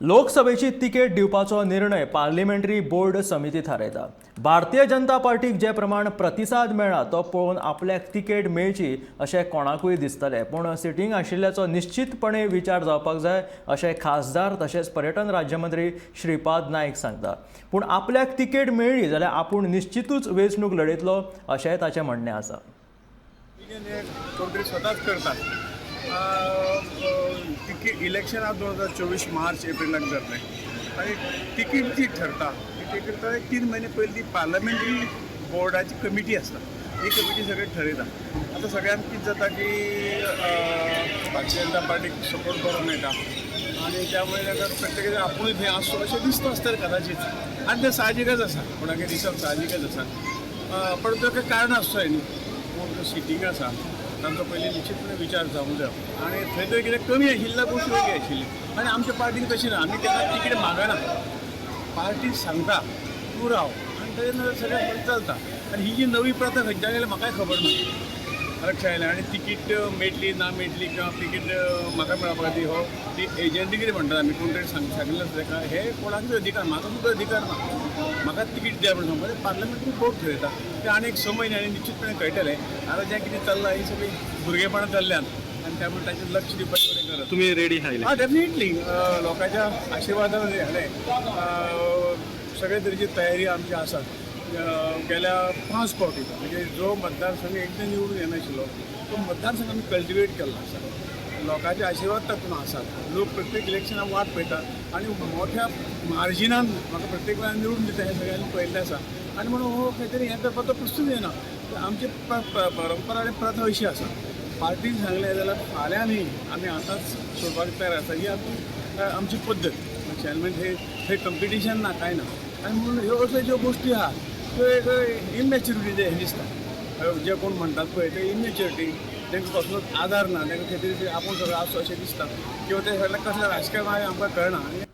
लोकसभेची तिकेट दिवपाचो निर्णय पार्लिमेंटरी बोर्ड समिती थारायता. भारतीय जनता पार्टीक जे प्रमाण प्रतिसाद मेळ्ळा तो पळोवन आपल्याक तिकेट मेळची अशें कोणाकूय दिसतलें, पूण सिटींग आशिल्ल्याचो निश्चितपणे विचार जावपाक जाय अशें खासदार तशेंच पर्यटन राज्यमंत्री श्रीपाद नायक सांगता. पूण आपल्याक तिकेट मेळ्ळी जाल्यार आपूण निश्चितूच वेंचणूक लढयतलो अशेंय ताचें म्हणणें आसा. कोण तरी स्वताच करतात. तिकीट इलेक्शन आज 2024 मार्च एप्रिलाक जातलें आनी तिकीट जी ठरता ती तिकीट एक 3 म्हयने पयलीं ती पार्लमेंटरी बोर्डाची कमिटी आसता, ही कमिटी सगळें ठरयता. आतां सगळ्यांक कितें जाता की भारतीय जनता पार्टीक सपोर्ट बरो मेळटा आनी त्यामुळे ताका प्रत्येकाचें आपुणूय थंय आसचो अशें दिसता आसतलें कदाचीत, आनी तें साहजिकच आसा, कोणाकय दिसप साहजिकच आसा. पण ताका कारण आसचो न्ही, कोण सिटींग आसा तांचो पयलीं निश्चितपणे विचार जावंक जाय आनी थंय तरी कितें कमी आशिल्ल्या गोश्टी वेगळी आशिल्ली. आनी आमच्या पार्टीन तशें ना, आमी केन्ना तिकेट मागना, पार्टी सांगता तूं राव आनी ताजे नंतर सगळें बरें चलता. आनी ही जी नवी प्रथा खंयच्यान आयली म्हाकाय खबर ना, लक्षात आयलें. आनी तिकीट मेळटली ना मेळटली किंवा तिकीट म्हाका मेळपा खातीर हो ती एजंटी कितें म्हणटात आमी कोण तरी सांगिल्लें आसता ताका, हे कोणाकूच अधिकार, म्हाका सुद्दां अधिकार ना, म्हाका तिकीट द्या म्हणून सांगपाचें. पार्लमेंटरी बोर्ड ठरयता तें आनी एक 6 म्हयने आनी निश्चितपणे कळटलें. आतां जें कितें चल्लां ही सगळीं भुरगेपणां चल्ल्यान आनी त्यामुळे ताचेर लक्ष दिवपाची बरी गरज. तुमी रेडी आयले? हां, डेफिनेटली लोकांच्या आशिर्वादान जालें. सगळे तरेची तयारी आमची आसा. गेल्या 5 फावटी म्हणजे जो मतदारसंघ एकदां निवडून येनाशिल्लो तो मतदारसंघ आमी कल्टिवेट केल्लो आसा. लोकांचे आशिर्वाद तातूंत आसात. लोक प्रत्येक इलेक्शनाक वाट पळयता आनी मोठ्या मार्जिनान म्हाका प्रत्येक वेळार निवडून दिता हें सगळ्यांनी पळयल्लें आसा. आनी म्हणून हो खंय तरी हें करपाचो प्रस्नूच येना. आमची परंपरा आनी प्रथा अशी आसा, पार्टीन सांगलें जाल्यार फाल्यां न्ही आमी आतांच सोडपाक तयार आसा. ही आमची पद्दत. म्हणजे हे कंपिटिशन ना कांय ना. आनी म्हणून ह्यो असल्यो ज्यो गोश्टी आहा त्यो एक इमॅच्युरिटी हें दिसता. जे कोण म्हणटात पळय ते इमॅच्युरिटी, तांकां कसलोच आदार ना, तांकां खंय तरी आपूण सगळें आसचो अशें दिसता किंवा ते सगळें कसलें राजकारण आमकां कळना.